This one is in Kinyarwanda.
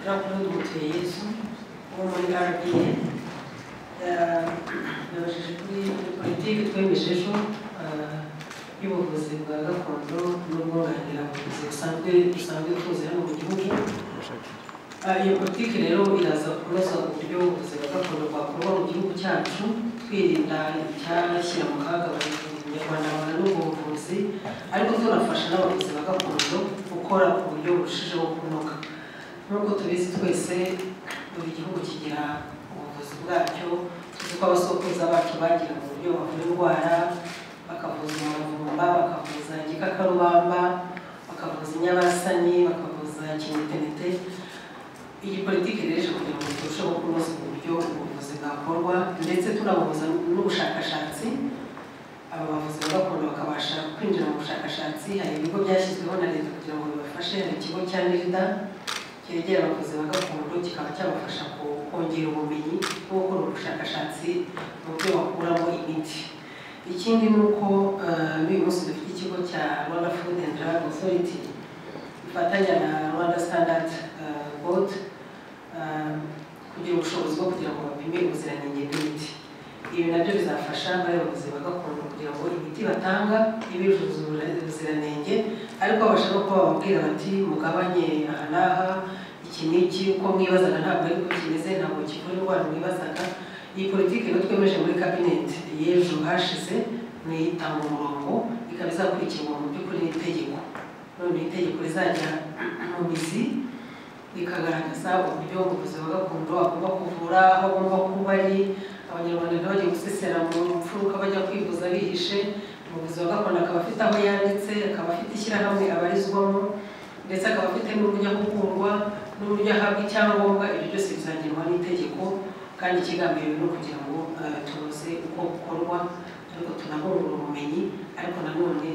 Jean Claude Mutuyeyezu wo muri RBA. Yabajije kuri politiki twemeje ejo y'ubuvuzi bwa gakondo n'ubwunganira buvuzi busanzwe tuzi hano mu gihugu. Iyo politiki rero iraza kunoza uburyo ubuvuzi bwa gakondo bwakorwa mu gihugu cyacu, twirinda icyashyira mu kaga Abanyarwanda bagana ubwo buvuzi, ariko tunafasha n'abavuzi ba gakondo gukora ku buryo burushijeho kunoga. Nk'uko tubizi twese, buri gihugu kigira ubuvuzi bwacyo. Tuzi ko abasokuruza bacu bagira uburyo bavura indwara, bakavuza umuravumba, bakavuza igikakarubamba, bakavuza inyabasani, bakavuza kinitenete. Iyi politiki rero ije kugira ngo turusheho kunoza uburyo ubuvuzi bwakorwa, ndetse tunabuhuza n'ubushakashatsi. Aba bavuzi ba gakondo bakabasha kwinjira mu bushakashatsi. Hari ibigo byashyizweho na leta kugira ngo bibafashe. Hari ikigo cya NIRDA cyegera abavuzi ba gakondo, kikaba cyabafasha kongera ubumenyi no gukora ubushakashatsi mu byo bakuramo imiti. Ikindi ni uko n'uyu munsi dufite ikigo cya Rwanda Food and Drug Authority ifatanya na Rwanda Standard Board kugira ubushobozi bwo kugira ngo bapime ubuziranenge bw'imiti. Ibi nabyo bizafasha abayobozi ba gakondo kugira ngo imiti batanga ibe yujuje ubuziranenge, ariko babasha no kuba bababwira bati: "Mugabanye aha n'aha, iki n'iki, uko mwibazaga ntabwo ariko kimeze, ntabwo kivura indwara mwibazaga." Iyi politiki rero twemeje muri kabineti y'ejo hashize ni itanga umurongo, ikaba izakurikirwa mu by'ukuri n'itegeko. None itegeko rizajya mu mizi, rikagaragaza uburyo umuvuzi wa gakondo agomba kuvura, aho agomba kuba ari, Abanyarwanda ntibajye gusesera mu mfuruka bajya kwivuza bihishe. Umuvuzi wa gakondo akaba afite aho yanditse, akaba afite ishyirahamwe abarizwamo, ndetse akaba afite n'uburyo ahugurwa n'uburyo ahabwa icyangombwa. Ibyo byose bizagenwa n'itegeko, kandi ikigambiriwe ni ukugira ngo tunoze uko bukorwa, ariko tunabungura ubumenyi, ariko nanone